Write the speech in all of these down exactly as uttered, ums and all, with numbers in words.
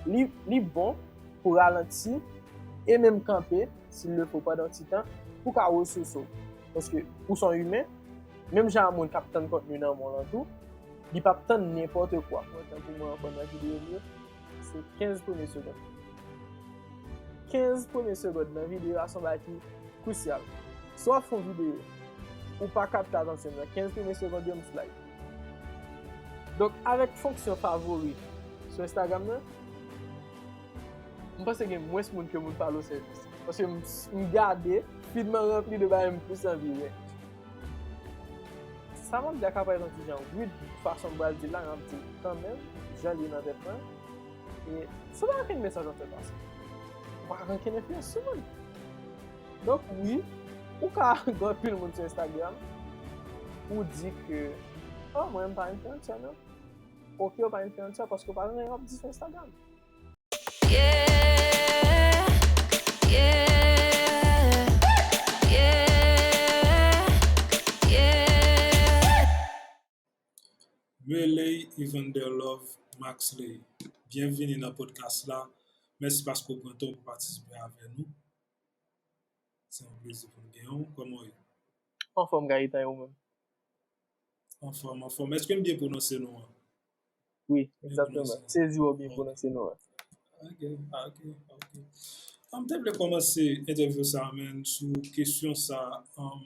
Li, li bon pou ralanti e menm kanpe, si l le fo, pandan yon ti tan, pou w ka resouse w. Paske ou se yon imen, menm jan a moun k ap tann kontni nan men w lan tou, li p ap tann nenpòt kwa. Mwen, tankou mwen, pandan videyo m yo, se kenz premye segonn. Kenz premye segonn nan videyo a se yon bagay ki krisyal. Si w ap fè yon videyo, ou pa kapte atansyon m nan kenz premye segonn yo, m slide. Donk, avèk fonksyon favori sou Instagram nan, m panse gen mwens moun ke moun pa lo sèvis. Paske m, m gade, feed mwen ranpli de bagay m plis anvi wè. Sa m ap di a ka parèt yon ti jan rude, fason m pral di l la, m ap di l kanmenm, jan li ye nan tèt mwen. E se pa okenn mesaj w ap fè pase. Ou pa gen okenn enfliyans sou moun. Donk, wi, ou ka gen anpil moun sou Instagram, ou di ke, oh, mwen, m pa enfliyansè, non. Ok, ou pa enfliyansè paske ou pa gen anyen w ap di sou Instagram. Yeah, yeah, yeah, yeah. Relay Evander Love Maxley. Byenvini nan podcast la. Mèsi paske w pran tan pou patisipe avè nou. Se yon plezi pou n gen w. Kòman w ye? Anfòm, Gaëtan, e ou menm? Anfòm, anfòm. Èske m byen pwononse non an? Wi, egzakteman. Se di w byen pwononse non an. Ok, ok, ok. M te vle kòmanse entèvyou sa a, man, sou kesyon sa a, um,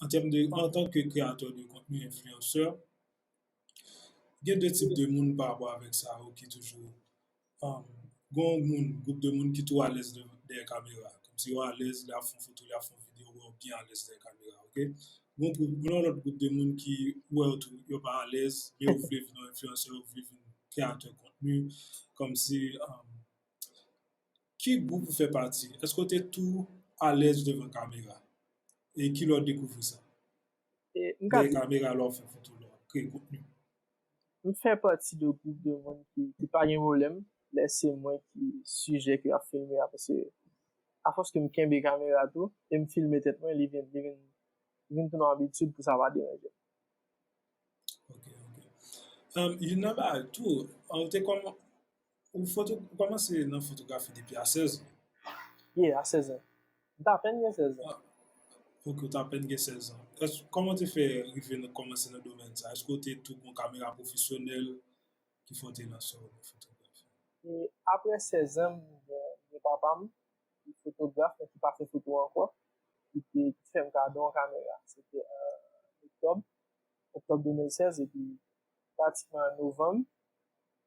an tèm de, antanke kreyatè de kontni, enfliyansè, gen de tip de moun pa rapò avèk sa yo ki toujou, um, gen yon moun, gwoup de moun ki tou alèz de, dèyè kamera. Kòmsi yo alèz, lè y ap fè yon foto, lè y ap fè yon videyo, yo byen alèz dèyè kamera, ok? Gen yon gwoup, gen yon lòt gwoup de moun ki wè yo tou, yo pa alèz, men yo vle vin yon enfliyansè, yo vle vin kreyatè kontni, kòmsi, um, ki gwoup ou fè pati? Èske w te tou alèz devan kamera? E kilè w dekouvri sa? E, m ka dèyè di kamera, lè w fè foto, lè w kreye kontni. M fè pati de gwoup de moun ki, ki pa gen pwoblèm lè se mwen ki sijè ke y ap filme a, paske afòs ke m kenbe kamera tou, e m filme tèt mwen, li vin, li vin, li vin tounen yon abitid pou sa pa deranje m. Ok, ok. Um, youn nan bagay tou, ou te kòman, ou foto, ou kòmanse nan fotografi depi a sèz an? Yeah, a sèz an. M t apèn gen sèz an. Ah, ok, ou t apèn gen sèz an. Èske, kòman w te fè rive nan, kòmanse nan domèn sa? Èske w te tou gon kamera pwofesyonèl ki fè w te lanse w nan fotografi? E apre sèz an, m gen, gen papa m, ki fotograf, men ki pa fè foto ankò. Li te fè m kado yon kamera. Se te an oktòb, oktòb de mil sèz, epi pratikman an novanm,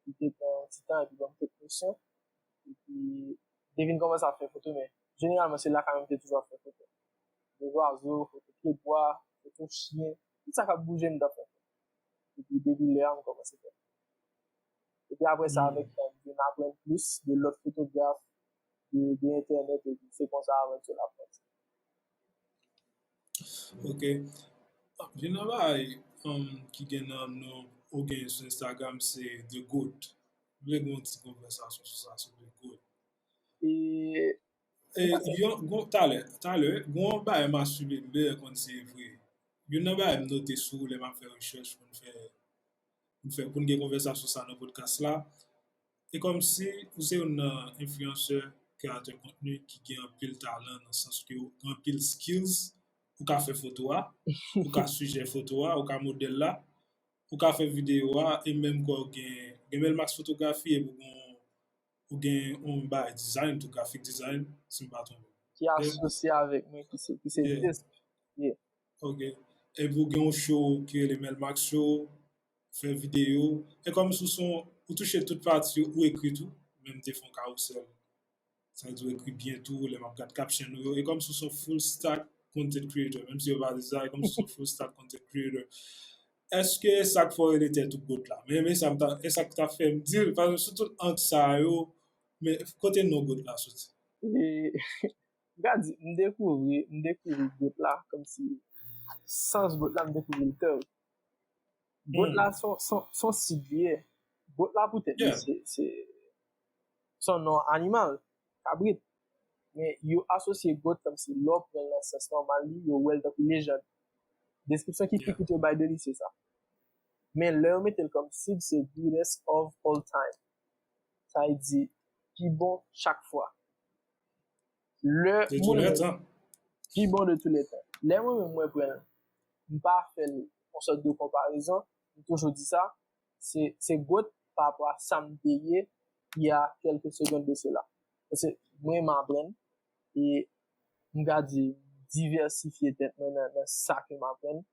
li te pran yon ti tan epi ban m kèk nosyon. Epi, m te vin kòmanse ap fè foto, men jeneralman, se lakay mwen m te toujou ap fè foto. Foto zwazo, foto pyebwa, foto chen, tout sa k ap bouje, m t ap fè. Epi, depi lè a, m kòmanse fè. Epi apre sa, avèk tan, m vin aprann plis de lòt fotograf, de, de entènèt, epi se konsa avanti la pran. Ok. Youn nan bagay, um, ki gen nan non ou gen sou Instagram, se The Goat. M vle gen yon ti konvèsasyon sou sa, sou The Goat. E, e, yon, gon, talè, talè, gon bagay m a swiv lè konn se vre. Youn nan bagay m note sou lè m ap fè rechèch pou n fè, pou n fè, pou n gen konvèsasyon sa nan podcast la. E kòmsi ou se youn nan enfliyansè, kreyatè kontni ki gen anpil talan, nan sans ke ou gen anpil skills, ou ka fè foto a, ou ka sijè foto a, ou ka modèl la, ou ka fè videyo a, e menm kò gen, gen Melmax Fotografi, epi ou gen, ou gen yon bay design tou, graphic design, si m pa twonpe. Ki asosye avèk mwen, ki se, ki se Disp. Yeah. Ok. Epi ou gen yon show ki rele Melmax Show, fè videyo. E kòmsi ou se yon, ou touche tout pati, ou ekri tou, menm te fè yon kawousèl. Sa vle di ou ekri byen tou, lè m ap gad caption ou yo. E kòmsi ou se yon full stack content creator, menm si yo pa di sa, e kòmsi ou se yon full stack content creator. Èske sa k fè w rele tèt ou Goat la? Men, men sa m ta, e sa k ta fè m di l, paske sou tout ang sa yo, men kote non Goat la soti? E, m ka di, m dekouvri, m dekouvri Goat la, kòmsi sans Goat la, m dekouvri l tard. Goat la, se yon, se yon, se yon sid li ye. Goat la, poutèt li, se, se, se yon non animal, kabrit. Men yo asosye Goat kòmsi lè w pran l nan sans nòmal li, yo wè l tankou lejand. Deskripsyon ki, ki yo bay de li, se sa. Men lè yo mete l kòm sid, se greatest of all time. Sa vle di, pi bon chak fwa. Lè mwen menm, pi bon de tou lè tan. Lè mwen menm mwen pran l, m pa fè l yon sòt de konparezon, m toujou di sa, se, se GOAT pa rapò a sa m te ye il y a quelques secondes de cela. Paske mwen m aprann, e m ka di divèsifye tèt mwen nan, nan sa ke m aprann.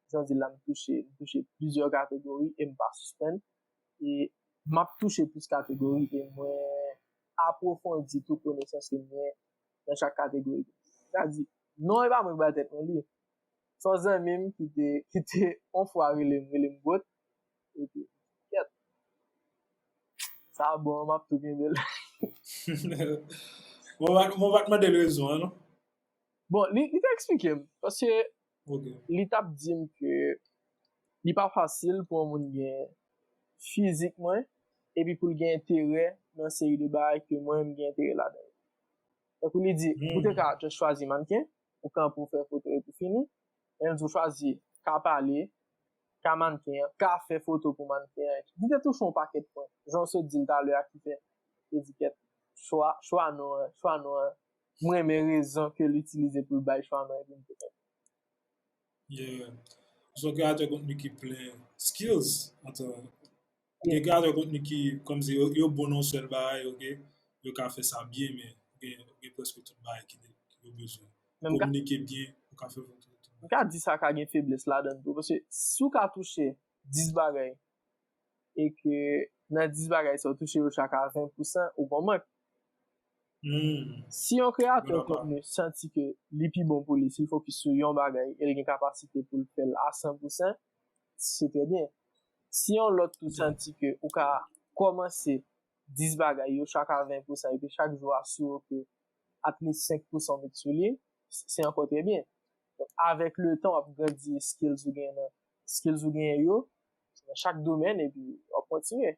Jan di la, m touche, m touche plizyè kategori e m pa sispann. E m ap touche plis kategori e mwen apwofondi tout konesans ke m gen nan chak kategori. Sa di, non, e pa mwen ki bay tèt mwen li. Se yon zanmi m ki te, ki te yon fwa rele m, rele m GOAT. Epi, kèt. Sa bon, m ap tou kenbe l. Mwen pa, mwen pa t mande l rezon an, non? Bon, li, li te eksplike m. Paske li t ap di m ke li pa fasil pou yon moun gen fizik mwen, epi pou l gen enterè nan seri de bagay ke mwen menm gen enterè ladan yo. Tankou li di, ou te ka just chwazi mannken, ou kanpe ou fè foto epi fini, men l di w chwazi ka pale, ka mannken an, ka fè foto pou mannken an. Li te touche yon pakèt pwen. Jan w sot di l talè a ki fè etiket chwa, chwa non an, chwa non an. M renmen rezon ke l itilize pou l bay chwa non an epi m te fè. Yeah. Se yon kreyatè kontni ki plen skills. Antan, gen kreyatè kontni ki, kòmsi yo, yo bon nan yon sèl bagay, ok? Yo ka fè sa byen, men gen, gen prèske tout bagay ki, ki yo bezwen. Kominike byen, ou ka fè foto. M ka di sa ka gen feblès ladan l tou. Paske si w ka touche dis bagay, e ke nan dis bagay sa w touche yo chak a ven pousan, ou gon mank. Si yon kreyatè kontni santi ke li pi bon pou li si l fokis sou yon bagay e l gen kapasite pou l fè l a san pousan, se trè byen. Si yon lòt tou santi ke ou ka kòmanse dis bagay yo chak a ven pousan epi chak jou asire w ke at least senk pousan w met sou li, se ankò trè byen. Donk, avèk le tan, w ap grandi skills ou genyen nan skills ou genyen yo, nan chak domèn, epi w ap kontinye.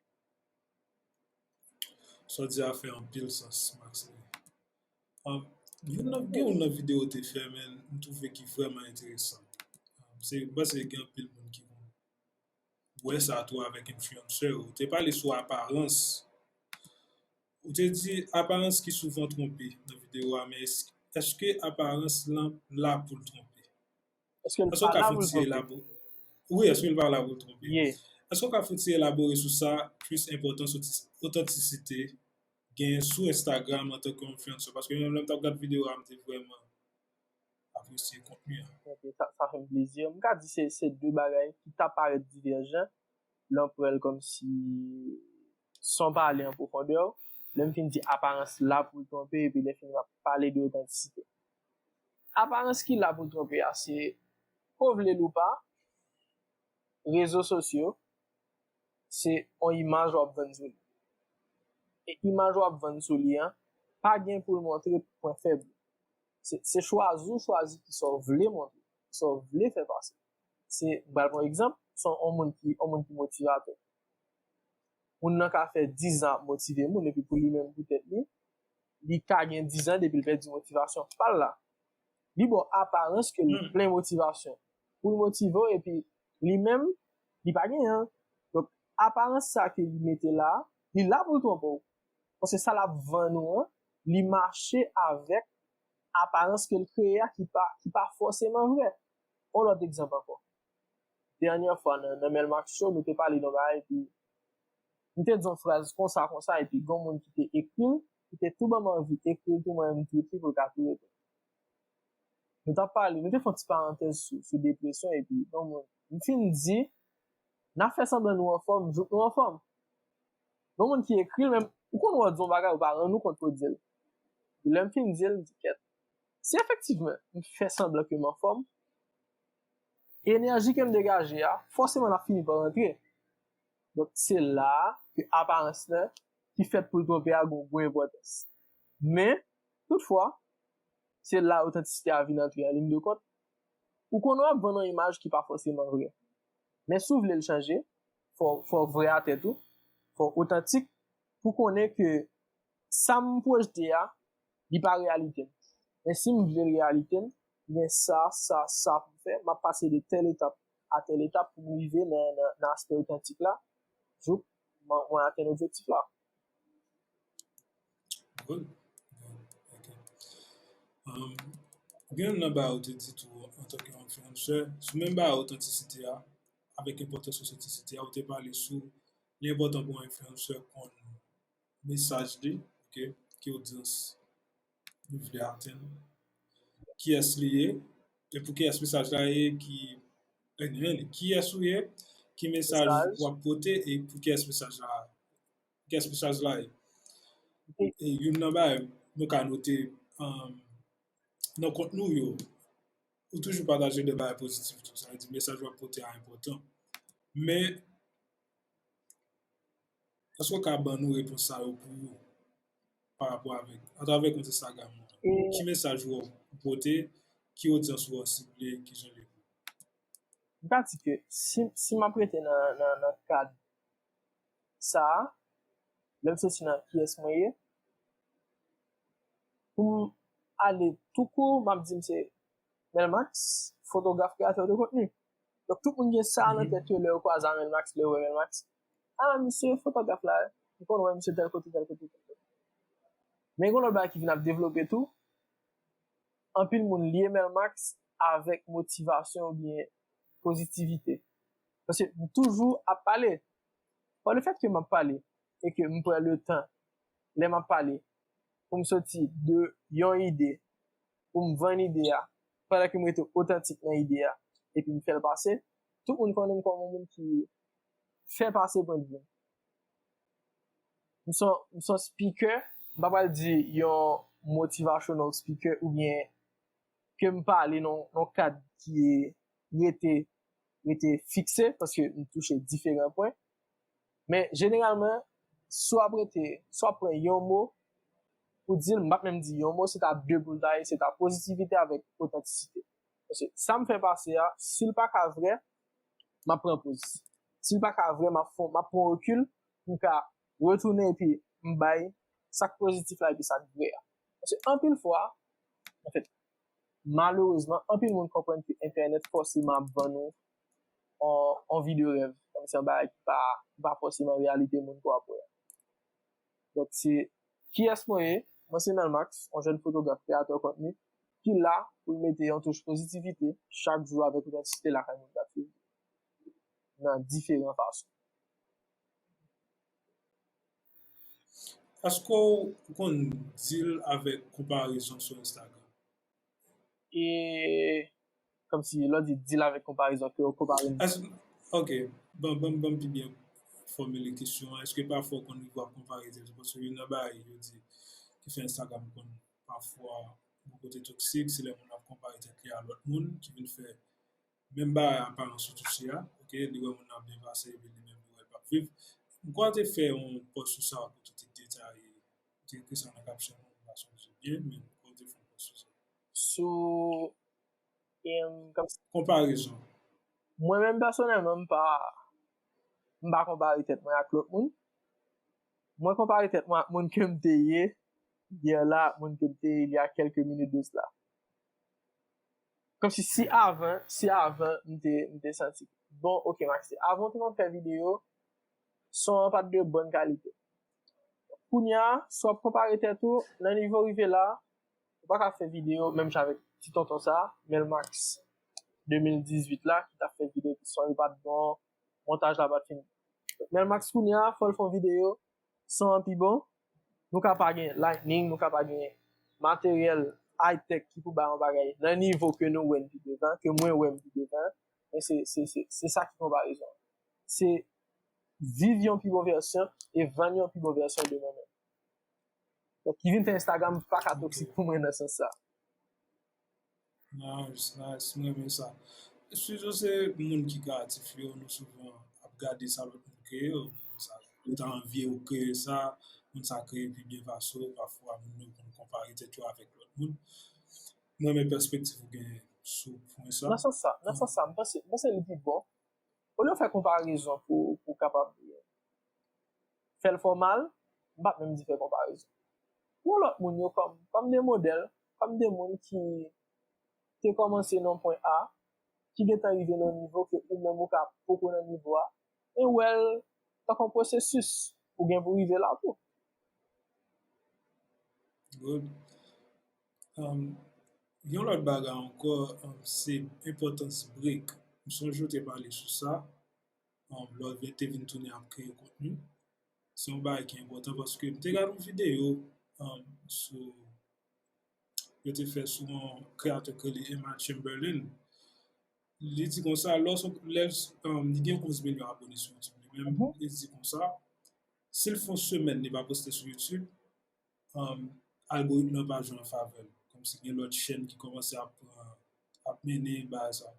Sa w di a fè anpil sans, Maxley. Um, youn nan, gen youn nan videyo w te fè, men m twouve ki vrèman enteresan. Um, se, m panse gen anpil moun ki konn wè sa tou avèk influencer. Ou te pale sou aparans. Ou te di aparans ki souvan twonpe nan videyo a, men èske aparans lan la pou l twonpe? Èske l pa la pou l twonpe? Wi, èske l pa la pou l twonpe? Èske w ka fouti elabore sou sa, plis enpòtans otantisite genyen sou Instagram antanke yon influencer? Paske menm lè m t ap gad videyo a, m te vrèman apresye kontni an. Ok, sa, sa fè m plezi. M ka di se, se de bagay ki ta parèt divèjan, lè w pran l kòmsi san pale an pwofondè. Lè m fin di aparans la pou l twonpe, epi lè fini m ap pale de otantisite. Aparans ki la pou l twonpe a, se, ke w vle l ou pa, rezo sosyo, se yon imaj w ap vann sou li. E imaj w ap vann sou li an, pa gen pou l montre pwen fèb ou. Se, se chwazi w chwazi kisa w vle montre, kisa w vle fè pase. Se, m pral pran yon egzanp, se yon moun ki, yon moun ki motivatè. Moun nan ka fè diz an ap motive moun, epi pou li menm, pou tèt li, li ka gen diz an depi l pèdi motivasyon pa l la. Li ba w aparans ke li plen motivasyon pou l motive w, epi li menm, li pa genyen l. Donk, aparans sa ke li mete la, li la pou l twonpe w. Paske sa l ap vann ou an, li mache avèk aparans ke l kreye a ki pa, ki pa fòseman vrè. Yon lòt egzanp ankò. Dènyè fwa nan, nan Melmac Show, nou te pale de yon bagay, epi m te di yon fraz konsa, konsa, epi gen yon moun ki te ekri l, ki te tou ban m anvi ekri l tou, mwen menm m tou ekri pou l ka tou reponn. Nou t ap pale, nou te fè yon ti parantèz sou, sou depresyon, epi gen yon moun, m fin di, n ap fè sanblan nou anfòm, jouk nou anfòm. Gen yon moun ki ekri l, men ou konn wè w di yon bagay, ou pa rann ou kont ke w di l. Lè m fin di l, m di, kèt, si efektivman m fè sanblan ke m anfòm, enèji ke m degaje a, fòseman l ap fini pa rantre. Donk, se la a ke aparans lan, ki fèt pou l twonpe a, gen yon gwo enpòtans. Men, toutfwa, se la otantisite a vin antre an liy de kont. Ou konnen w ap vann yon imaj ki pa fòseman vrè. Men si w vle l chanje, fò, fò w vrè a tèt ou, fò w otantik, pou konnen ke sa m pwojte a, li pa reyalite m. Men si m vle l reyalite m, gen sa, sa, sa pou m fè, m ap pase de tèl etap a tèl etap pou m rive nan, nan, nan aspè otantik la, jouk mwen, mwen atenn objektif la. Ok. Um, gen youn nan bagay ou te di tou antanke yon enfluencer, sou menm bagay otantisite a, avèk enpòtans otantisite a, ou te pale sou li enpòtan pou yon enfluencer konn mesaj li, ok, ki odyans li vle atenn, kiyès li ye, e pou kiyès mesaj la ye, ki, anyway, kiyès ou ye, ki mesaj w ap pote, e pou kiyès mesaj la, kiyès mesaj la ye. E youn nan bagay nou ka note, um, nan kont nou yo, ou toujou pataje de bagay pozitif tou. Sa vle di mesaj w ap pote a enpòtan. Men, èske w ka ban nou repons sa yo pou ou pa rapò avèk, atravè kont Instagram ou an? Ki mesaj ou pote, ki odyans ou sible, ki jan li ye? M ka di ke si, si m ap rete nan, nan, nan kad sa a, lè m soti nan kiyès mwen ye, pou m ale tou kou, m ap di m se Melmax, fotograf, kreyatè de kontni. Donk, tout moun gen sa nan tèt yo lè yo kwaze a Melmax, lè yo wè Melmax. A, misye fotograf la, m konn wè misye tèl kote, tèl kote, tèl kote. Men gen lòt bagay ki vin ap devlope tou. Anpil moun lye Melmax avèk motivasyon oubyen pozitivite. Paske m toujou ap pale. Bon, le fèt ke m ap pale e ke m pran le tan lè m ap pale pou m soti de yon ide, pou m vann ide a, pandan ke m rete otantik nan ide a, epi m fè l pase, tout moun konnen m kòm yon moun ki fè pase pwennvi m. M se yon, m se yon speaker, m pa pral di yon motivational speaker oubyen ke m pale nan yon kad ki rete, rete fikse, paske m touche diferan pwen. Men jeneralman, si w ap rete, si w ap pran yon mo pou di l, m p ap menm di yon mo, se ta de pou l ta ye, se ta pozitivite avèk otantisite. Paske sa m fè pase a, si l pa ka vrè, m ap pran poz. Si l pa ka vrè, m ap fè, m ap pran rekil pou m ka retounen epi m bay sa k pozitif la epi sa k vrè a. Paske anpil fwa, anfèt, malerezman, anpil moun konprann ke entènèt fòseman ap vann ou on, on vi de rèv. Kòmsi yon bagay ki pa, ki pa fòseman reyalite moun k w ap wè a. Donk, se kiyès mwen ye? Mwen se Melmax, yon jèn fotograf, kreyatè kontni, ki la pou l mete yon touch pozitivite chak jou avèk otantisite lakay moun k ap swiv li nan diferan fason. Èske w konn deal avèk konparezon sou Instagram? E kòmsi lè w di deal avèk konparezon, ke w konpare m. Ok, ban, ban, ban m pi byen fòmile kesyon an. Èske pafwa w konn rive ap konpare tèt ou? Paske youn nan bagay yo di ki fè Instagram konn pafwa yon kote toksik, se lè moun ap konpare tèt li a lòt moun ki vin fè menm bagay aparans ou touche a, ok, li wè moun nan ap byen pase epi li menm li wè l p ap viv. M kwè w te fè yon pòs sou sa kote w te detaye, ou te ekri sa nan caption ou, m pa sonje byen, men m kwè w te fè yon pòs sou sa. Sou em, kòm Konparezon. Mwen menm pèsonèlman, m pa, m pa konpare tèt mwen ak lòt moun. Mwen konpare tèt mwen ak moun ke m te ye yè la, ak moun ke m te ye il y a quelques minutes de cela. Kòmsi si avan, si avan m te, m te santi, bon, ok, Maxi, avan w te konn fè videyo, son an pa t de bòn kalite. Kounye a, si w ap konpare tèt ou, nan nivo w rive la, ou pa ka fè videyo menm jan avèk ti tonton sa, Melmax de mil dizuit la, ki t ap fè videyo ki son li pa t bon, montaj la pa t fin. Melmax kounye a, fò l fè yon videyo, son an pi bon. Nou ka pa gen lightning, nou ka pa gen materyèl high-tech ki pou bay yon bagay nan nivo ke nou wè n pi devan, ke mwen wè m pi devan. Men se, se, se, se sa ki konparezon an. Se viv yon pi bon vèsyon e vann yon pi bon vèsyon de mwen menm. Donk, ki vin fè Instagram pa ka toksik pou mwen nan sans sa. Nice, nice, mwen renmen sa. Sitou se moun ki kreyatif yo, nou souvan ap gade sa lòt moun kreye, sa, nou ta anvi ou kreye sa, moun sa kreye pi byen pase w, pafwa moun yo konn konpare tèt yo avèk lòt moun. Mwen renmen pèspektiv ou gen sou pwen sa. Nan sans sa, nan sans sa, m panse, m panse li pi bon. Olye w fè konparezon pou, pou w kapab fè l fè w mal, m p ap menm di fè konparezon. Pran lòt moun yo kòm, kòm de modèl, kòm de moun ki te kòmanse nan yon pwen A, ki gentan rive nan yon nivo ke ou menm ou ka poko nan nivo a, e wè l tankou yon pwosesis ou gen pou rive la tou. Good. Um, yon lòt bagay ankò, um, se enpòtans break. M sonje w te pale sou sa, um, lè w te vin tounen ap kreye kontni. Se yon bagay ki enpòtan paske m te gade yon videyo, um, sou, yo te fè sou yon kreyatè ki rele Emma Chamberlain. Li di konsa, lè, lè, um, li gen onz milyon abone sou YouTube li menm, li di konsa, si l fè yon semèn li pa poste sou YouTube, um, algoritm nan pa jwe an favè l. Kòmsi gen lòt chèn ki kòmanse ap, uh, ap mennen bagay sa.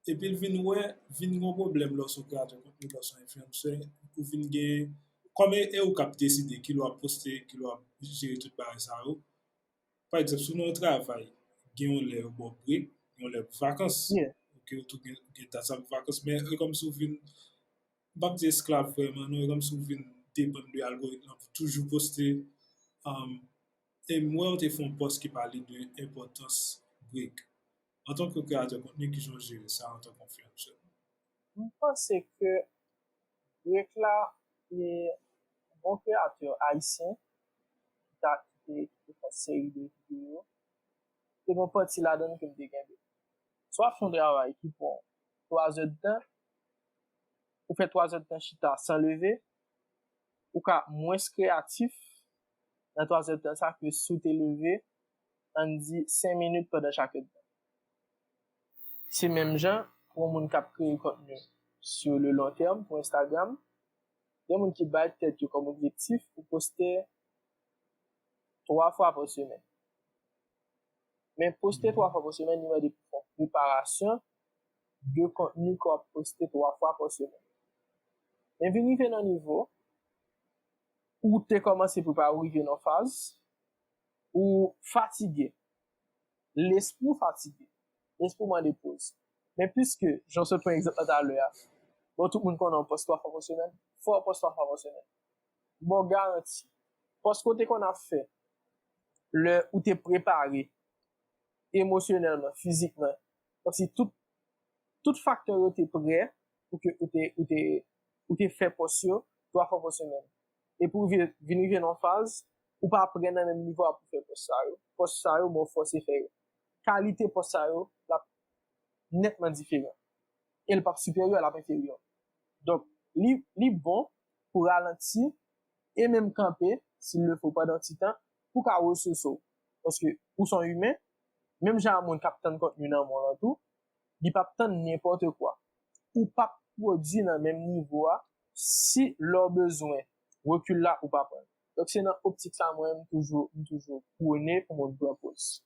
Epi l vin wè, vin gen yon pwoblèm lè w se yon kreyatè kontni, lè w se yon enfliyansè, ou vin gen, kòm e, e ou k ap deside kilè w ap poste, kilè w ap jere tout bagay sa yo. Pa egzanp, si w nan yon travay, gen yon lè yo ba w break, gen yon lè pou vakans. Ok, ou tou gen, gen dat sa pou vakans, men e kòmsi w vin, m p ap di esklav vrèman, non, e kòmsi w vin depann de algoritm lan pou toujou poste. Um, e m wè w te fè yon pòs ki pale de enpòtans break. Antanke kreyatè kontni, kijan w jere sa antanke enfliyansè? M panse ke break la, e bon kreyatè ayisyen ki ta, ki te, ki te fè yon seri de videyo, te gen yon pati ladan l ke m te kenbe. Si w ap fè yon travay ki pran twa zè d tan, ou fè twa zè d tan chita san leve, ou ka mwens kreyatif nan twa zè d tan sa ke si w te leve, ann di, senk minit pandan chak èdtan. Se menm jan pou yon moun k ap kreye kontni sur le long terme pou Instagram. Gen moun ki bay tèt yo kòm objektif pou poste twa fwa pa semèn. Men poste twa fwa pa semèn, li mande pou fè yon preparasyon de kontni ke w ap poste twa fwa pa semèn. Men vin rive nan nivo ou te kòmanse prepare, ou rive nan faz, ou fatige. Lespri w fatige. Lespri w mande poz. Men piske, jan w sot pran egzanp lan talè a, bon, tout moun konnen w pòs twa fwa pa semèn, fò w pòs twa fwa pa semèn. M ba w garanti, pòs ke w te konn ap fè lè ou te prepare emosyonèlman, fizikman, kòmsi tout, tout faktè yo te prè pou ke ou te, ou te, ou te fè pòs yo twa fwa pa semèn. Epi w vin, vin rive nan faz, ou pa prè nan menm nivo a pou fè pòs sa yo. Pòs sa yo, bon, fòse fè yo. Kalite pòs sa yo, l ap nètman diferan. E l p ap siperyè, l ap enferyè. Donk, li, li bon pou ralanti e menm kanpe, s'il le faut, pandan ti tan, pou ka resouse w. Paske ou se yon imen, menm jan a moun k ap tann kontni nan men w lan tou, li p ap tann nenpòt kwa. Ou p ap pwodui nan menm nivo a si lè w bezwen rekil la ou pa pran l. Donk se nan optik sa mwen m toujou, m toujou pwone pou moun pran poz.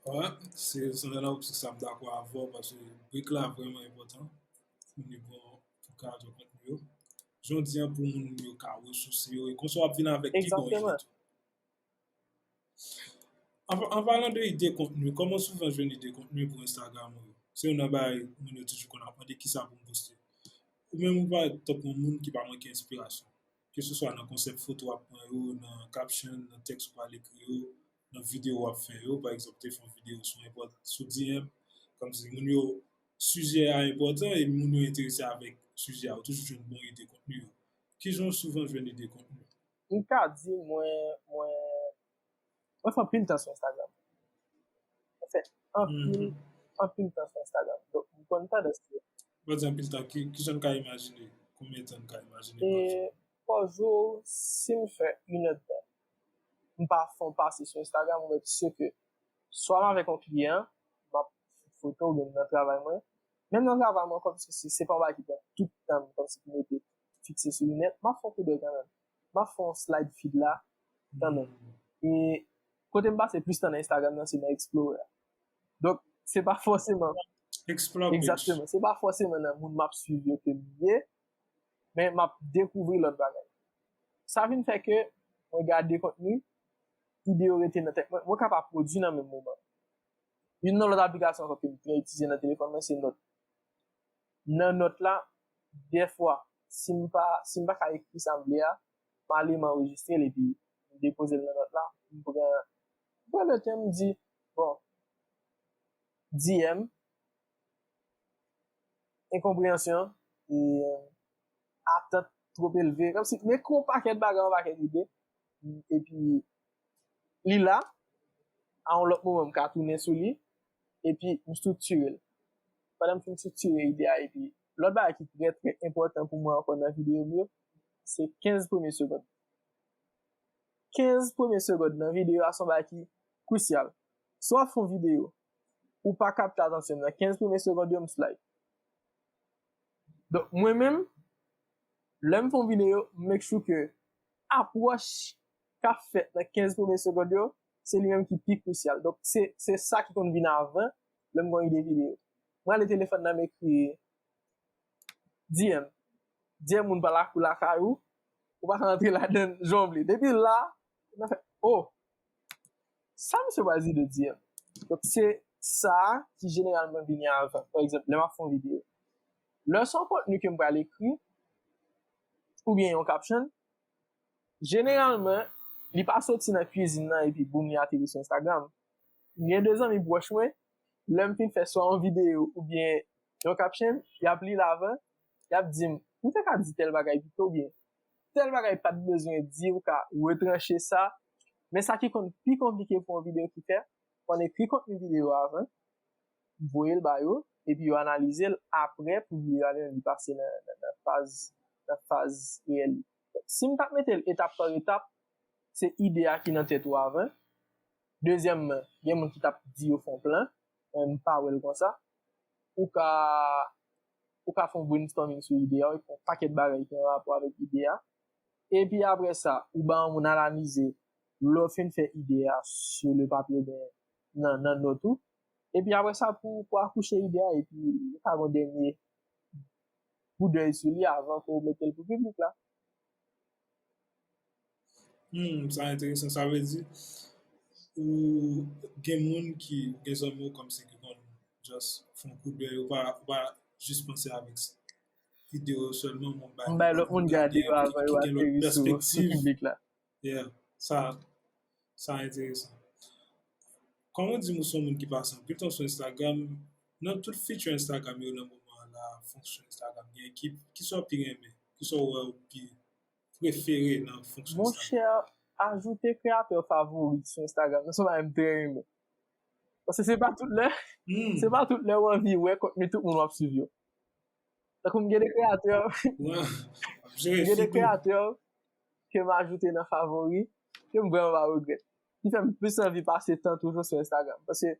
Wi, se, se nan optik sa m dakò avè w paske break la vrèman enpòtan pou nivo pou kreyatè kontni yo. Jan w di an pou moun yo ka resouse yo e konsa w ap vin avèk pi bon ide tou. An, an palan de ide kontni, kòman w souvan jwenn ide kontni pou Instagram ou yo? Se youn nan bagay moun yo toujou konn ap mande kisa pou m poste. Ou menm ou parèt tankou yon moun ki pa manke enspirasyon. Keseswa nan konsèp foto w ap pran yo, nan caption, nan tèks ou pral ekri yo, nan videyo w ap fè yo, pa egzanp, ou te fè yon videyo sou enpòt-, sou D M, kòmsi moun yo, sijè a enpòtan e moun yo enterese avèk sijè a, ou toujou jwenn bon ide kontni yo. Kijan w souvan jwenn ide kontni? M ka di mwen, mwen, mwen fè anpil tan sou Instagram. Mwen fè anpil, anpil tan sou Instagram. Donk, m konn tandans yo. Lè w di anpil tan, ki, kijan n ka imajine? Konbyen tan n ka imajine pa jou? Pa jou, si m fè inèdtan, m pa fè yon pase sou Instagram, ou mèt sè ke swa m avèk yon kliyan, m ap foto oubyen m nan travay mwen. Menm nan travay mwen ankò, paske se, se pa yon bagay ki pran tout tan m kòmsi pou mete fikse sou li nèt, m ap fè yon koudèy kanmenm. M ap fè yon slide feed la kanmenm. E kote m pase plis tan nan Instagram nan, se nan Explorer a. Donk, se pa fòseman. Explore page. Egzakteman. Se pa fòseman nan moun m ap swiv yo ke m ye, men m ap dekouvri lòt bagay. Sa vin fè ke mwen gade kontni, ide yo rete nan tèt mwen, mwen ka pa pwodui nan menm moman. Youn nan lòt aplikasyon ankò ke m byen itilize nan telefòn mwen, se Note. Nan Note la, dèfwa, si m pa, si m pa ka ekri sa m vle a, m ale m anrejistre l epi m depoze l nan Note la, m pran, m pran letan m di, bon, D M, enkonpreyansyon, e, atant twòp elve. Kòmsi, m ekri yon pakèt bagay, yon pakèt ide, epi li la, a yon lòt moman m ka tounen sou li, epi m estriktire l. Pandan m fin estriktire ide a, epi lòt bagay ki trè, trè enpòtan pou mwen ankò nan videyo m yo, se kenz premye segonn. Kenz premye segonn nan videyo a se yon bagay ki krisyal. Si w ap fè yon videyo, ou pa kapte atansyon m nan kenz premye segonn yo, m slide. Donk, mwen menm, lè m fè yon videyo, m make sure ke apwòch k ap fèt nan kenz premye segonn yo, se li menm ki pi krisyal. Donk, se, se sa ki konn vin avan lè m gen yon ide videyo. Mwen ale telefòn nan, m ekri D M. D M moun pa lakou lakay ou, ou pa ka antre ladann jan w vle. Depi la, nan fè, oh, sa misye pral di de D M. Donk, se sa ki jeneralman vini avan. Pa egzanp, lè m ap fè yon videyo. Lè se yon kontni ke m pral ekri, oubyen yon caption, jeneralman, li pa soti nan kwizin nan epi boum, li ateri sou Instagram. M gen de zanmi pwòch mwen, lè m fin fè swa yon videyo oubyen yon caption, y ap li l avan, y ap di m, ou te ka di tèl bagay pito oubyen tèl bagay pa t bezwen di, ou ka retranche sa. Men sa ki konn pi konplike pou yon videyo ki fè, fò n ekri kontni videyo a avan, voye l ba yo, epi yo analize l apre pou videyo a li menm li pase nan, nan, nan faz, nan faz reyèl li. Si m t ap mete l etap pa etap, se ide a ki nan tèt ou avan. Dezyèmman, gen moun ki t ap di yo fè yon plan, men m pa wè l konsa. Ou ka, ou ka fè yon brainstorming sou ide a, ou fè yon pakèt bagay ki an rapò avèk ide a. Epi apre sa, ou ba yon moun analize, lè w fin fè ide a sou le papye oubyen nan, nan nòt ou. Epi apre sa, pou, pou akouche ide a, epi ou ka gen yon dènye koudèy sou li avan ke w mete l pou piblik la. Hmm, sa enteresan. Sa vle di, ou gen moun ki, ou gen zanmi w kòmsi ki konn just fè yon koudèy, ou pa, ou pa jis panse avèk videyo sèlman, men ou bay lòt moun gade, epi ki gen lòt pèspektiv. Yeah, sa, sa enteresan. Kòman w di m ou se yon moun ki pase anpil tan sou Instagram, nan tout feature Instagram yo nan moman an la, fonksyon Instagram gen, ki, kisa w pi renmen, kisa w wè w pi prefere nan fonksyon Instagram? Monchè, ajoute kreyatè favori sou Instagram nan se yon bagay m trè renmen. Paske se pa tout lè, se pa tout lè w anvi wè kontni tout moun w ap swiv yo. Tankou m gen de kreyatè, m gen de kreyatè ke m ajoute nan favori, ke m vrèman pa regrèt. Ki fè m plis anvi pase tan toujou sou Instagram. Paske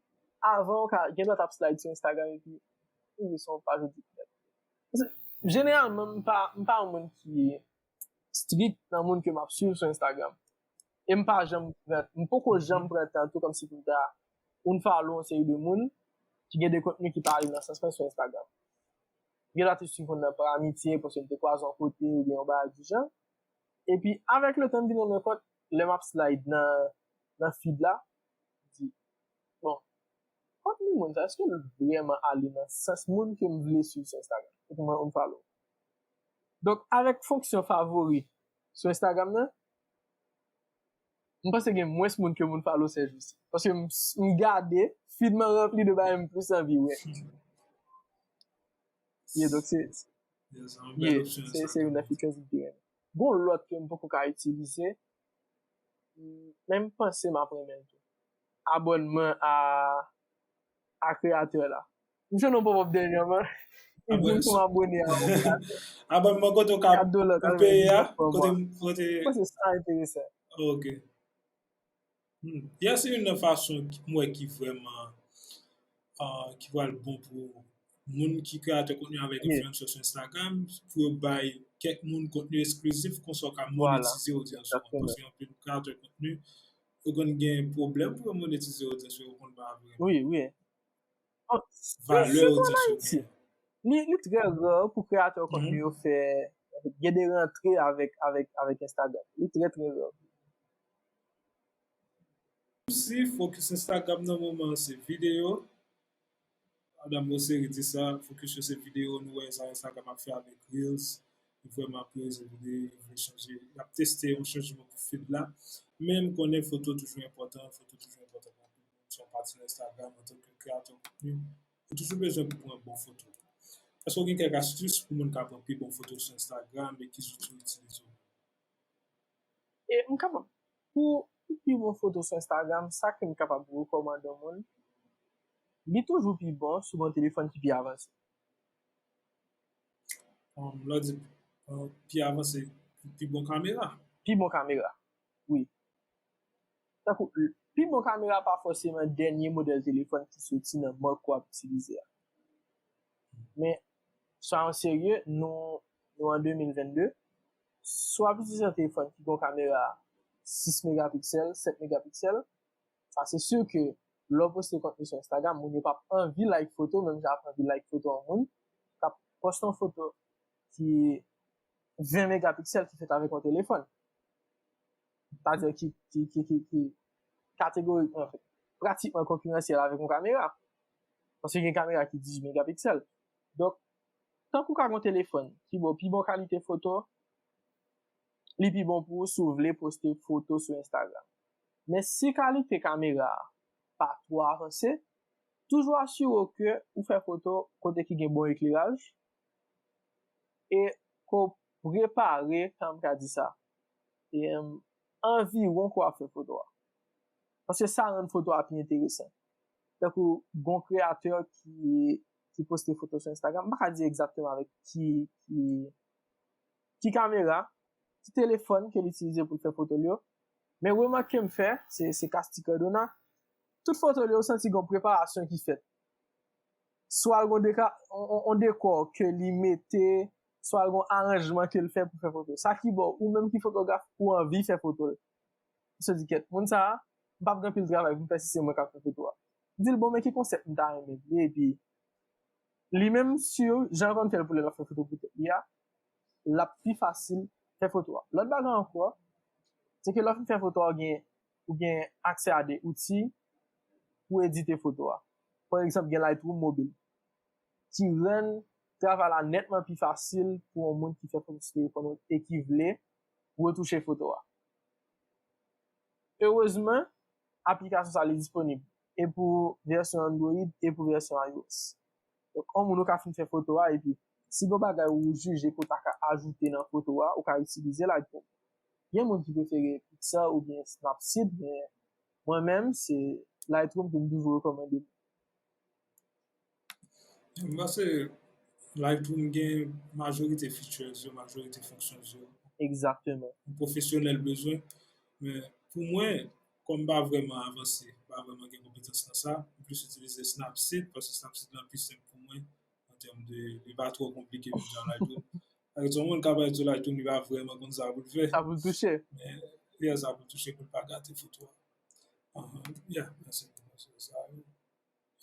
avan, ou ka gen dwa t ap slide sou Instagram epi ou jis yon paj ou di. Paske jeneralman, m pa, m pa yon moun ki strik nan moun ke m ap swiv sou Instagram. E m pa janm pran, m poko janm pran tan tou kòmsi pou m ta unfollow yon seri de moun ki gen de kontni ki pa ale nan sans mwen sou Instagram. Gen dwa te swiv moun nan pa amitye, paske m te kwaze yon kote oubyen yon bagay di jan. Epi, avèk letan, m vin rann mwen kont, lè m ap slide nan, nan feed la, m di, bon, kontni moun sa, èske l vrèman ale nan sans moun ke m vle swiv sou Instagram? Epi mwen unfollow. Donk, avèk fonksyon favori sou Instagram nan, m panse gen mwens moun ke m unfollow sèjousi. Paske m, m gade, feed mwen ranpli de bagay m plis anvi wè. Yeah, donk se, yeah, se, se youn nan features m pi renmen. Gon lòt ke m poko ka itilize, men m panse m ap renmen l tou. Abònman a, a kreyatè la. M jwenn yon pop-up dènyèman. Li di m pou m abone a yon kreyatè. Abònman kote w ka, kat dola, ou peye a, kote, kote. Mwen se sa enteresan. Ok. Hmm. Ya se youn nan fason ki, m wè ki vrèman, ah, ki pral bon pou moun ki kreyatè kontni avèk influencer sou Instagram, pou yo bay kèk moun kontni eksklizif, konsa w ka monetize odyans ou an. Paske anpil kreyatè kontni, yo konn gen pwoblèm pou yo monetize odyans yo, yo konn pa vrèman. Wi, wi. Bon, valè odyans yo genyen. Li, li trè rare pou kreyatè kontni yo fè, gen de rantre avèk, avèk, avèk Instagram. Li trè, trè rare. Si focus Instagram nan moman an se videyo, Madanm Roseri di sa, focus yo se videyo, nou wè sa Instagram ap fè avèk Reels, li vrèman ap priyorize videyo, li vle chanje, l ap teste yon chanjman pou feed la. Men m konnen foto toujou enpòtan, foto toujou enpòtan pou anpil moun, se yon pati nan Instagram, antanke kreyatè kontni, ou toujou bezwen pou pran bon foto. Èske w gen kèk astis pou moun ka pran pi bon foto sou Instagram e ki zouti w itilize w? E m kapab, Pou pi bon foto sou Instagram, sa ke m kapab rekòmande yon moun, li toujou pi bon si w gen yon telefòn ki pi avanse. Um, lè w di uh, pi avanse, pi bon kamera. Pi bon kamera, wi. Tankou, pi bon kamera pa fòseman dènye modèl telefòn ki soti nan mak w ap itilize a. Men, soyons sérieux, nou, nou an de mil vennde, si w ap itilize yon telefòn ki gen yon kamera sis megapiksèl, sèt megapiksèl, sa se si ke lè w poste kontni sou Instagram, moun yo p ap anvi like foto, menm jan y ap anvi like foto yon moun k ap poste yon foto ki ven megapiksèl ki fèt avèk yon telefòn. Sètadi ki, ki, ki, ki, ki kategorikman, pratikman konkiransyèl avèk yon kamera. Paske gen kamera ki dizuit megapiksèl. Donk, tankou w ka gen yon telefòn ki ba w pi bon kalite foto, li pi bon pou ou si w vle poste foto sou Instagram. Men si kalite kamera a pa twò avanse, toujou asire w ke ou fè foto kote ki gen bon ekleraj e ke w prepare, kòman m ka di sa, e, anviwon ke w ap fè foto a. Paske sa rann foto a pi enteresan. Tankou gen yon kreyatè ki, ki poste foto sou Instagram, m pa ka di egzakteman avèk ki, ki, ki kamera, ki telefòn ke l itilize pou l fè foto l yo. Men remak ke m fè, se, se Casty Cardona, tout foto l yo, ou santi gen yon preparasyon ki fèt. Swa l gen yon deka, on, on, on dekò ke li mete, swa l gen yon aranjman ke l fè pou fè foto. Sa ki ba w, ou menm ki fotograf, ou anvi fè foto l. Ou se di, kèt, moun sa a, m p ap gen anpil travay pou m fè si se mwen k ap fè foto a. Di l, bon, men ki konsèp m ta renmen vle, epi li menm, si jan l konn fè l pou lè l ap fè foto pou tèt li a, l ap pi fasil fè foto a. Lòt bagay ankò, se ke lè w fin fè foto a, ou gen, ou gen aksè a de outi pou edite foto a. Pa egzanp, gen Lightroom mobil, ki rann travay la nètman pi fasil pou yon moun ki fè foto sou telefòn ou e ki vle retouche foto a. Erezman, aplikasyon sa li disponib e pou vèsyon Android e pou vèsyon iOS. Donk, yon moun ou ka fin fè foto a, epi si gen bagay ou jije ke w ta ka ajoute nan foto a, ou ka itilize Lightroom. Gen moun ki prefere Pixar oubyen Snapseed, men mwen menm, se Lightroom ke m toujou rekòmande. M panse Lightroom gen majorite features yo, majorite functions yo. Egzakteman. Yon pwofesyonèl bezwen. Men pou mwen, kòm m pa vrèman avanse, m pa vrèman gen konpetans nan sa, m plis itilize Snapseed, paske Snapseed lan pi senp pou mwen, an tèm de, li pa twò konplike menm jan Lightroom. Paske yon moun ka pale de Lightroom, li pa vrèman konn sa pou l fè. Sa pou l touche. Men, li a sa pou l touche pou l pa gate foto a. Uh, yeah, mèsi. Se sa.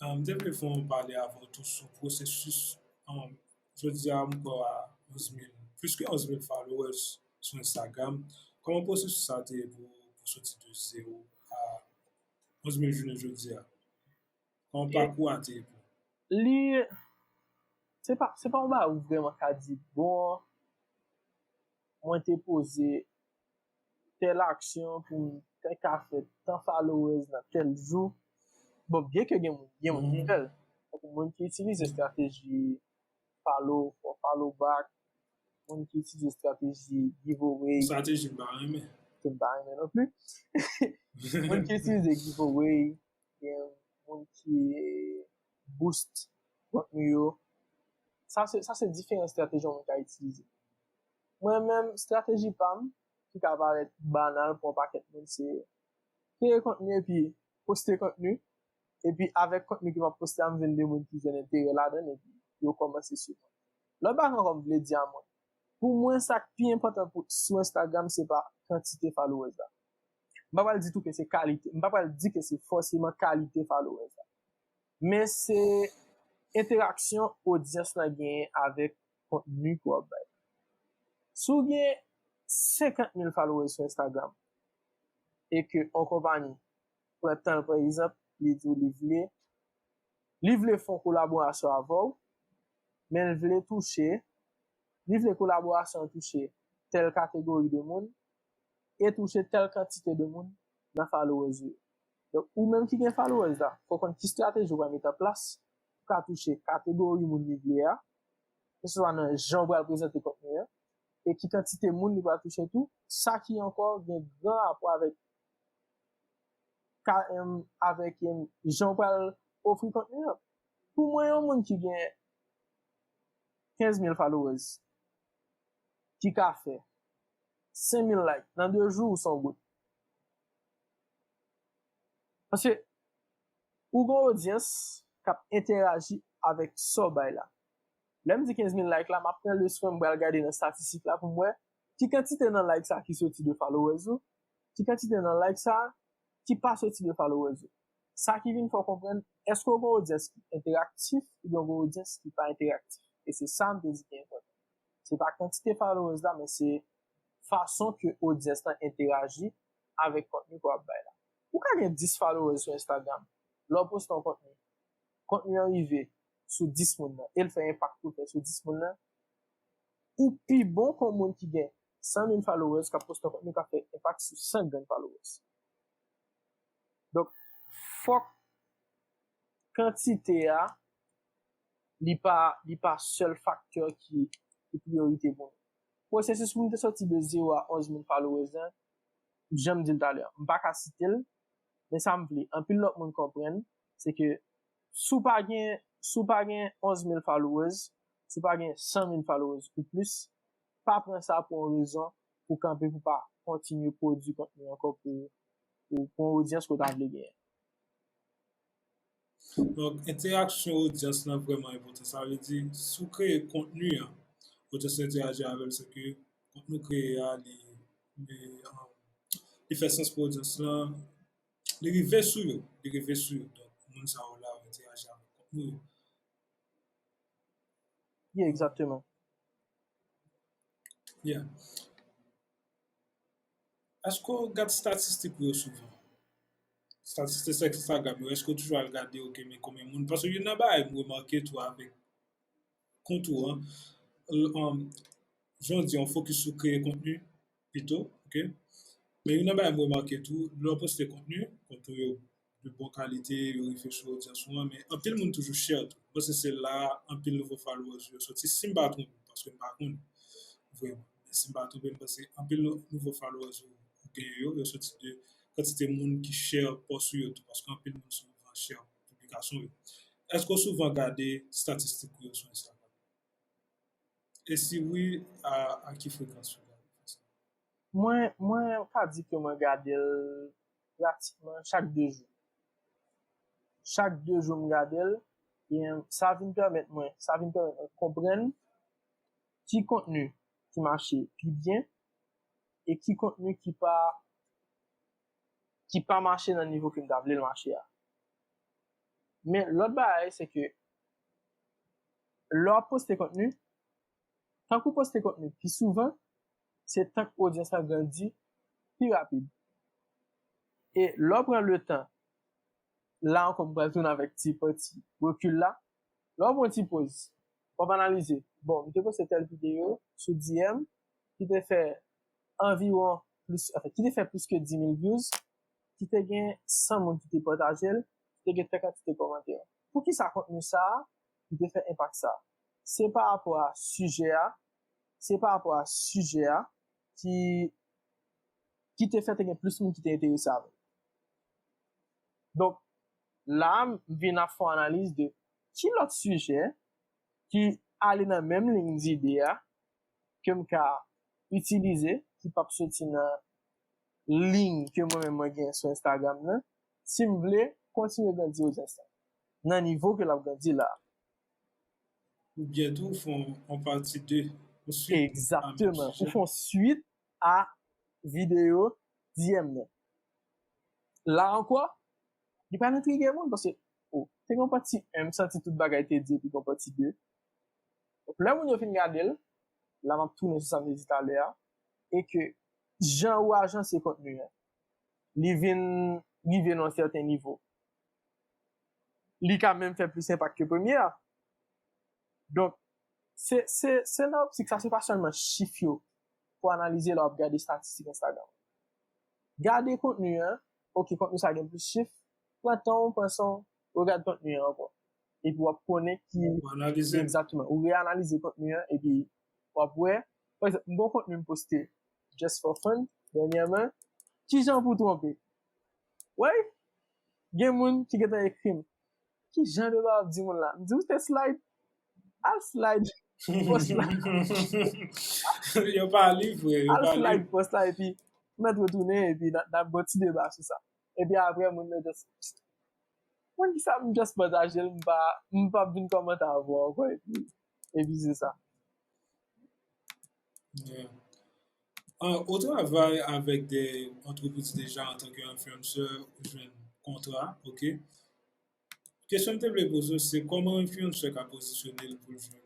Um, m te vle fè yon pale avè w tou sou pwosesis. Um, jodi a, m kwè a onz mil, plis ke onz mil followers sou Instagram. Kòman pwosesis sa te ye pou, pou soti de zewo a onz mil jounen jodi a? Kòman pakou a te ye pou? Li, se pa, se pa yon bagay ou vrèman ka di, bon, mwen te poze tèl aksyon pou m te ka fè tan followers nan tèl jou. Bon, byen ke gen moun, gen moun ki fè l. Tankou moun ki itilize estrateji follow, for follow back, moun ki itilize estrateji giveaway. Estrateji m pa renmen. Ke m pa renmen non pli. Moun ki itilize giveaway, gen moun ki boost kontni yo. Sa se, sa se diferan estrateji yon moun ka itilize. Mwen menm, estrateji pa m, ki ka parèt banal pou yon pakèt moun, se kreye kontni epi poste kontni. Epi avèk kontni ke m ap poste a, m jwenn de moun ki jwenn enterè ladan l epi yo kòmanse swiv mwen. Lòt bagay ankò m vle di a moun, pou mwen, sa k pi enpòtan pou, sou Instagram, se pa kantite followers la. M pa pral di tou ke se kalite, m pa pral di ke se fòseman kalite followers la. Men se entèraksyon odyans lan genyen avèk kontni ke w ap bay. Si w gen senkant mil followers sou Instagram e ke yon konpayi pran tan l, pa egzanp, li di w li vle, li vle fè yon kolaborasyon avè w, men l vle touche, li vle kolaborasyon an touche tèl kategori de moun e touche tèl kantite de moun nan followers ou yo. Donk, ou menm ki gen followers la, fò w konn ki estrateji w pral mete an plas pou ka touche kategori moun li vle a, keseswa nan jan w pral prezante kontni an, e ki kantite moun li pral touche tou, sa ki ankò gen gran rapò avèk ka, em, avèk, em, jan w pral ofri kontni an. Pou mwen, yon moun ki gen kenz mil followers, ki ka fè senk mil like nan de jou, ou se yon gout. Paske ou gen yon odyans k ap entèyaji avèk sa w bay la. Lè m di kenz mil like la, m ap pran le swen, m pral gade nan statistik la pou m wè ki kantite nan like sa ki soti de followers ou, ki kantite nan like sa ki pa soti de followers ou. Sa ki vin fè w konprann èske w gen yon odyans ki enteraktif oubyen w gen yon odyans ki pa enteraktif. E se sa m te di ki enpòtan. Se pa kantite followers la, men se fason ke odyans lan enteraji avèk kontni ke w ap bay la. Ou ka gen dis followers sou Instagram. Lè w poste yon kontni, kontni an rive sou dis moun nan, e l fè enpak pou l fè sou dis moun nan, ou pi bon ke yon moun ki gen san mil followers k ap poste yon kontni k ap fè enpak sou san grenn followers. Donk, fòk kantite a, li pa, li pa sèl faktè ki, ki priyorite pou nou. Pwosesis pou m te soti de zewo a onz mil followers lan, jan m di l talè a, m pa ka site l, men sa m vle anpil lòt moun konprann, se ke si w pa gen, si w pa gen onz mil followers, si w pa gen san mil followers ou plis, pa pran sa pou yon rezon pou kanpe, pou pa kontinye pwodui kontni ankò pou, pou, pou yon odyans ke w ta vle genyen. Donk, entèraksyon odyans lan vrèman enpòtan. Sa vle di, si w kreye kontni an, odyans lan entèyaji avè l, se ke kontni w kreye a, li, li, um, li fè sans pou odyans lan, li rive sou yo, li rive sou yo. Donk, moun sa yo la yo entèyaji avèk kontni yo. Yeah, egzakteman. Yeah. Èske w gad statistik ou yo souvan? Statistik Instagram yo, èske w toujou al gade, ok, men konbyen moun? Paske youn nan bagay m remake tou avèk kont ou an, l- um, jan w di, yon fokis sou kreye kontni pito, ok? Men youn nan bagay m remake tou, lè w poste kontni, kont ou yo de bon kalite, yo rive sou odyans ou an, men anpil moun toujou share tou. M panse se la anpil nouvo followers yo soti, si m pa twonpe m, paske m pa konn vrèman. Men si m pa twonpe m, m panse anpil nou- nouvo followers ou ou genyen yo, yo soti de kantite moun ki share post ou yo tou, paske anpil moun souvan share piblikasyon yo. Èske w souvan gade statistik ou yo sou Instagram? E si wi, a, a ki frekans ou gade sa? Mwen, mwen ka di ke mwen gade l pratikman chak de jou. Chak de jou m gade l, e sa vin pèmèt mwen, sa vin pèmèt mwen konprann ki kontni ki mache pi byen e ki kontni ki pa, ki pa mache nan nivo ke m ta vle l mache a. Men lòt bagay, se ke lè w ap poste kontni, tank ou poste kontni pi souvan, se tank odyans lan grandi pi rapid. E lè w pran le tan, la ankò m pral tounen avèk ti pati rekil la, lè w pran ti poz, w ap analize, bon, m te poste tèl videyo sou D M ki te fè anviwon plis, anfen, ki te fè plis ke dis mil views, ki te gen san moun ki te pataje l, ki te gen tèl kantite kòmantè. Poukisa kontni sa a ki te fè enpak sa? Se pa rapò a sijè a, se pa rapò a sijè a ki, ki te fè te gen plis moun ki te enterese avè l. Donk, la a, m vin ap fè yon analiz de ki lòt sijè ki ale nan menm liy dide a ke m ka itilize, ki p ap soti nan liy ke mwen menm mwen gen sou Instagram nan, si m vle kontinye grandi odyans lan nan nivo ke l ap grandi la a. Ou byen tou, fè yon pati de, yon swit. Egzakteman. Ou fè yon swit a videyo D M nan. La ankò, li pral entrige moun, paske, o, te gen yon pati en, m santi tout bagay te di, epi gen yon pati de. Donk, lè moun yo fin gade l, la m ap tounen sou sa m te di talè a, e ke jan ou ajanse kontni an, li vin rive nan yon sèten nivo. Li ka menm fè plis enpak ke premye a. Donk, se, se, se nan optik sa, se pa sèlman chif yo pou analize lè w ap gade estatistik Instagram. Gade kontni an, ok, kontni sa gen plis chif, pran tan w, pran san w, regade kontni an ankò. Epi w ap konnen ki Ou analize. Egzakteman. Ou reanalize kontni an, epi w ap wè. Pa egzanp, m gen yon kontni m poste just for fun, dènyèman. Kijan pou twonpe? Wey, Gen moun ki gentan ekri m, "Ki jan de bagay w ap di moun la?" M di, "Ou te slide? Al slide post la." Yo pa li, vre, yo Al pa li. Slide post la, epi m mèt retounen, epi n ap, n ap gen yon ti deba sou sa. Epi apre, moun nan just, moun ki sa m just pataje l, m pa, m p ap vin kòmante avè w ankò, epi, epi se sa. Yeah. Ah, ou travay avèk de antrepriz deja antanke influencer, ou jwenn kontra, ok? Kesyon m te vle poze w, se kòman influencer ka pozisyone l pou l jwenn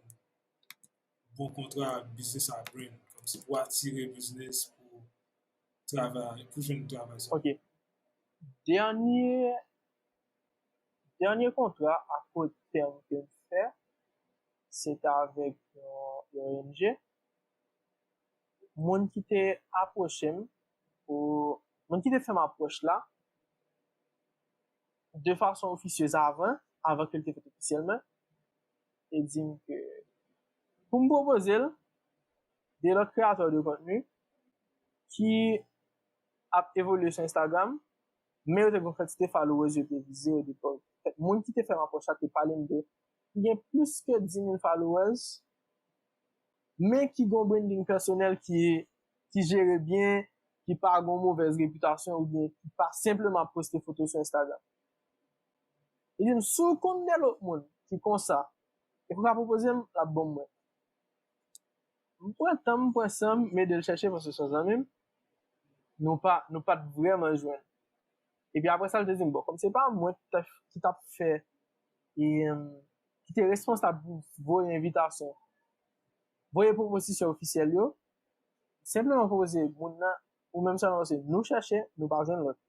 bon kontra, business a brand, kòmsi pou atire biznis, pou travay, pou jwenn travay sa. Ok. Dènye, dènye kontra a court terme ke m fè, se t avèk yon, yon O N G. Moun ki te apwoche m, ou moun ki te fè m apwòch la, de fason ofisyez avan, avan ke l te fèt ofisyèlman, te di m ke pou m pwopoze l de lòt kreyatè de kontni ki ap evolye sou Instagram, men yo te gen yon kantite followers yo te vize yo depi. Fèt, moun ki te fè m apwòch la te pale m de ki gen plis ke dis mil followers, men ki gen yon branding pèsonèl ki, ki jere byen, ki pa gen yon movèz repitasyon oubyen ki pa senpleman ap poste foto sou Instagram. Li di m, "Si w konn de lòt moun ki konsa, e pou w ka pwopoze m, l ap bon mwen." M pran tan m, m pran san m, m ede l chèche paske se yon zanmi m. Nou pa, nou pa t vrèman jwenn. Epi apre sa, l te di m, "Bon, kòm se pa mwen ki t ap, ki t ap fè, e, em, ki te responsab pou voye envitasyon, voye pwopozisyon ofisyèl yo, senpleman pwopoze moun nan, ou menm sèlman, paske nou chèche, nou pa jwenn lòt."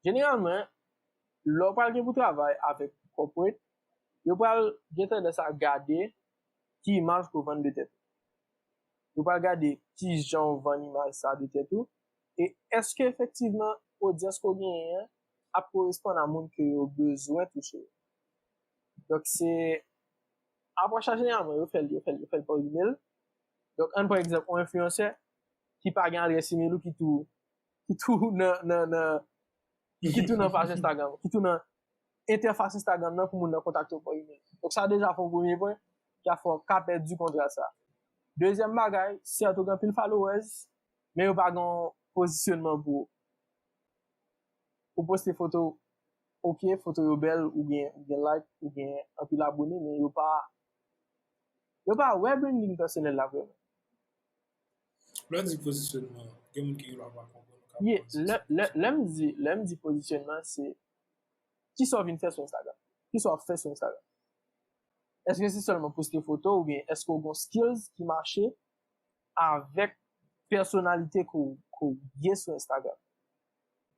Jeneralman, lè w pral gen pou travay avèk corporate, yo pral gen tandans a gade ki imaj ke w vann de tèt ou. Yo pral gade ki jan w vann imaj sa de tèt ou, e èske efektivman odyans ke w genyen an ap koresponn a moun ke yo bezwen touche yo. Donk, se apwòch la jeneralman, yo fè l, yo fè l, yo fè l pa email. Donk, ann pran egzanp, yon enfliyansè ki pa gen adrès email ou ki tou, ki tou nan, nan, nan, ki tou nan paj Instagram, ki tou nan entèfas Instagram nan pou moun nan kontakte w pa email. Donk, sa deja fè yon premye pwen ki a fè w ka pèdi kontra sa. Dezyèm bagay, sèt ou gen anpil followers, men yo pa gen yon pozisyonman pou ou. Ou poste foto, ok, foto yo bèl, ou gen, ou gen like, ou gen anpil abone, men yo pa, yo pa wè branding pèsonèl la vrèman. Lè w di pozisyonman, gen moun ki gen dwa pa konprann ou ka Yeah, pran lè, lè, lè m di, lè m di pozisyonman, se kisa w vin fè sou Instagram? Kisa w ap fè sou Instagram? Èske se sèlman poste foto oubyen èske w gen skills ki mache avèk pèsonalite ke w, ke w ye sou Instagram?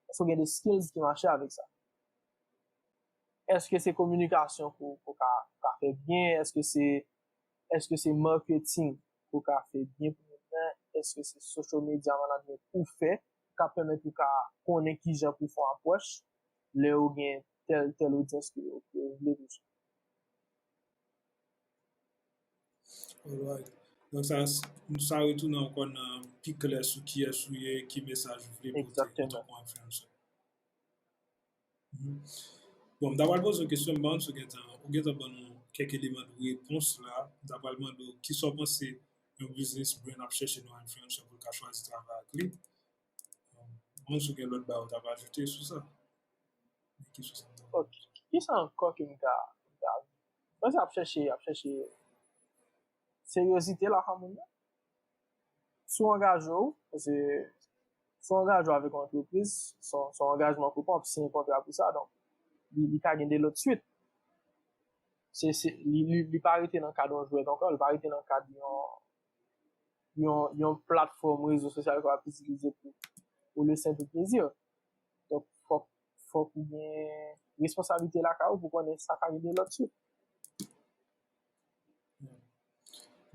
Èske w gen de skills ki mache avèk sa? Èske se kominikasyon ke w, ke w ka, ka fè byen? Èske se, èske se marketing ke w ka fè byen pou moun nan? Èske se social media management ou fè k ap pèmèt ou ka konnen kijan pou fè yon apwòch lè yo gen tèl, tèl odyans ke yo, ke yo vle touche? Alright. Donk sa, sa retounen ankò nan pi klè sou kiyès ou ye, ki mesaj ou vle pote Egzakteman. Antanke yon influencer. Mhm. Bon, m ta pral poze w kesyon, m pa konn si w gentan, ou gentan ban nou kèk eleman de repons la. M ta pral mande w kisa w panse yon business brand ap chèche nan yon influencer pou l ka chwazi travay ak li. M pa konn si w gen lòt bagay ou ta pral ajoute sou sa. Kesyon sa m ta pral Ok. Kisa ankò ke m ka, m ka, mwen se ap chèche, ap chèche seryozite lakay moun nan. Si w angaje w, paske si w angaje w avèk yon antrepriz, se yon, se yon angajman ke w pran, w ap siyen kontra pou sa, donk li, li ka gen de lòt swit. Se, se, li, li, li pa rete nan kad yon jwèt ankò, li pa rete nan kad yon, yon, yon platfòm rezo sosyal ke w ap itilize pou, pou le senp plezi. Donk, fòk, fòk ou gen responsablite lakay ou pou konnen sa ka gen de lòt swit.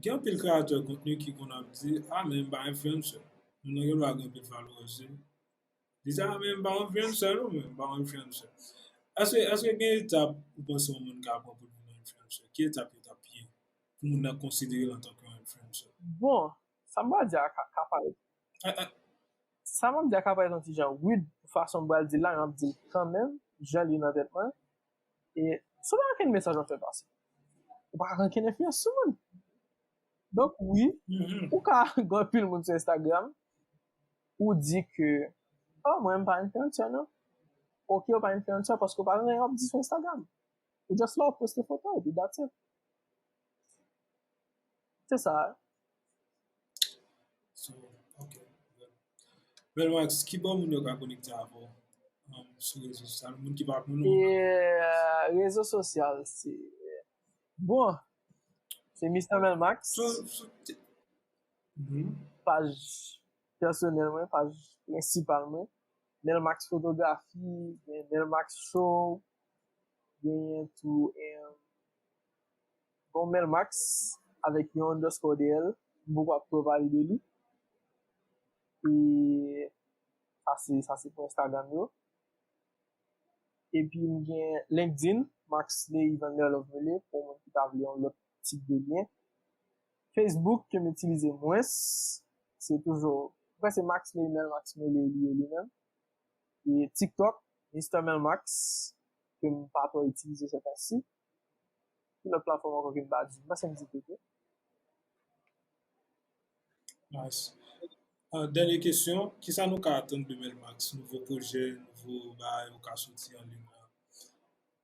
Gen anpil kreyatè kontni ki konn ap di, "Ah, men m pa influencer." Moun nan gen dwa gen anpil followers, wi. Li di, "Ah, men m pa influencer, non, men m pa influencer." Èske, èske gen etap ou panse yon moun ka pran pou l vin influencer? Ki etap yo t ap ye pou moun nan konsidere l antanke yon influencer? Bon, sa m pral di a ka, ka parèt. Ah, ah, Sa m ap di a ka parèt yon ti jan rude, fason m pral di l la, men m ap di l kanmenm. jan li nan tèt mwen. E si w pa gen okenn mesaj w ap fè pase, ou pa gen okenn enfliyans sou moun. Donk, wi, ou ka gen anpil moun sou Instagram, ou di ke, oh, mwen, m pa enfliyans, non. Ok, ou pa enfliyans paske ou pa gen anyen w ap di sou Instagram. Ou just la w ap poste foto, epi that's it. Se sa. So, ok. Bèl Max, ki bò moun yo ka konekte avè w, um, sou rezo sosyal? Moun ki pa konnen w. Rezo sosyal, se. Bon, se Mister Melmax. Paj pèsonèl mwen, paj prensipal mwen. Melmax Fotografi, gen Melmax Show, genyen tou bon Melmax avèk yon underscore dèyè l. M poko ap twò pale de li. E sa se sa se pou Instagram yo. Epi m gen LinkedIn, Maxley Vanderlove Mele, pou moun ki ta vle yon lòt tip de lyen. Facebook ke m itilize mwens, se toujou, mwen se Maxley Melmax Mele li ye li menm. E TikTok, Mister Melmax, ke m pa twò itilize sètansi. Ki lòt platfòm ankò ke m pa di? M panse m di tout wi. Nice. Uh, dènye kesyon, kisa nou ka atann de Melmax? Nouvo pwojè, nouvo bagay ou ka soti an liy la?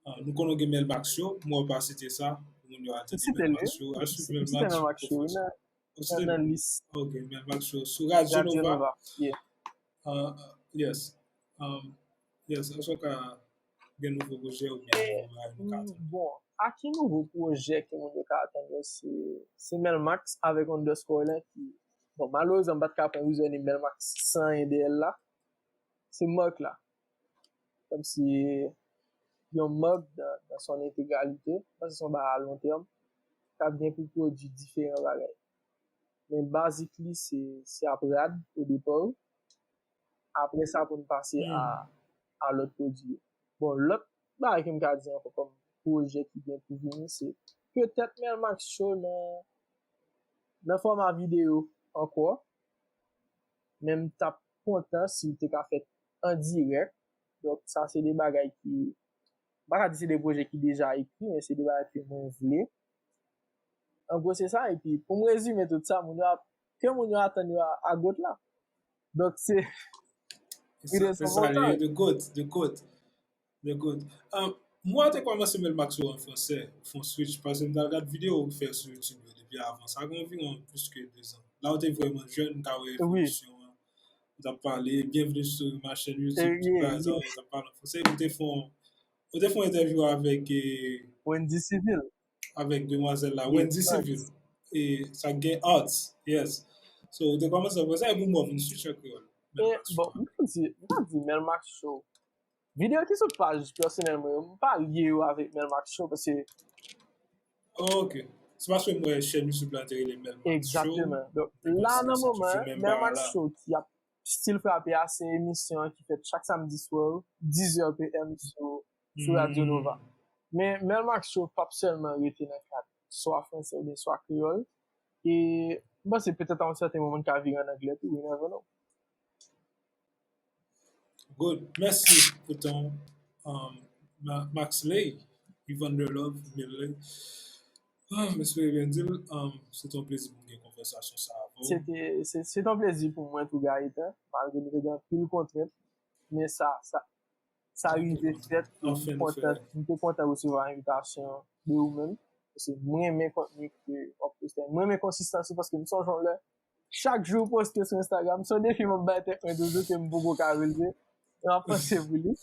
Uh, nou konnen gen Melmax Show, mwen pa site sa, pou moun yo al tande Melmax Show, al swiv Melmax Show. Ou site nan lis. Ok, Melmax Show. Sou Radio Nova. Uh, yes. Um, yes, èske w ka gen nouvo pwojè oubyen nouvo bagay nou ka atann? Bon, a ki nouvo pwojè ke moun yo ka atann yo? Se, se Melmax avèk underscore lan ki, bon, malerezman, m pa t ka pran username Melmax san anyen dèyè l la. Se mark la. Kòmsi yon mark dans, dans son intégralité, paske se yon bagay a lon tèm, k ap gen pou pwodui diferan bagay. Men bazik li, se, se ap rad o depa. Apre sa, pou n pase a, a lòt pwodui yo. Bon, lòt bagay ke m ka di ankò kòm pwojè ki gen pou vini, se petèt Melmax Show nan, nan fòma videyo ankò. Men m t ap kontan si l te ka fèt an dirèk. Donk, sa se de bagay ki, m pa ka di se de pwojè ki deja ekri, men se de bagay ke mwen vle. An gwo, se sa. Epi, pou m rezime tout sa, moun yo ap, ke moun yo atann yo a, a got la. Donk, se. Se sa, se sa, the goat, the goat. The goat. Um, mwen te kòmanse Melmax Show an fransè, fon switch, paske m t al gad videyo ou fè sou YouTube yo depi avan. Sa gen anviwon plis ke de zan. La ou te vrèman jèn, m ka wè evolisyon an. Ou t ap pale, bienvenue sur ma chaîne YouTube, tout bagay sa, ou t ap pale an fransè. Ou te fon, ou te fon entèvyou avèk eh, Wendy Civil. Avèk demwazèl la, Wendy Civil. E sa gen Arts, yes. So, ou te kòmanse an fransè, epi mwen vin switch an kreyòl. E, bon, m ka di, m ka di Melmax Show. Videyo ki sou paj pèsonèl mwen yo, m pa lye yo avèk Melmax Show, paske. Ok. Se paske mwen chèn YouTube la te rele Melmax Show. Egzakteman. Donk, la nan moman an, Melmax Show ki ap still frape a, se emisyon an ki fèt chak samdi swa, dizè PM sou, sou Radio Nova. Men Melmax Show p ap sèlman rete nan kad swa fransè oubyen swa kreyòl. E m panse petèt a yon sèten moman l ka vire an anglè tou, we never know. Good. Mèsi pou tan w, um, Maxley, Yvan de Love, Mille. Ah, m espere byen di l, um, se te yon plezi pou m gen konvèsasyon sa avè w. Se te, se, se te yon plezi pou mwen tou, Gaëtan, malgre nou te gen anpil kontrent, men sa, sa, sa rive fèt, e m kontan, m te kontan resevwa envitasyon de ou menm, paske mwen renmen kontni ke w ap poste. Mwen renmen konsistans ou, paske m sonje yon lè, chak jou ou poste sou Instagram, se yon defi m ap bay tèt mwen toujou ke m poko ka relve. E m ap panse pou li.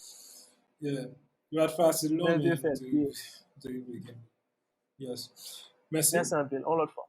Yeah. Li pa t fasil non, men li te rive, li te rive gen. Yes. Mèsi. Mèsi anpil. On lòt fwa.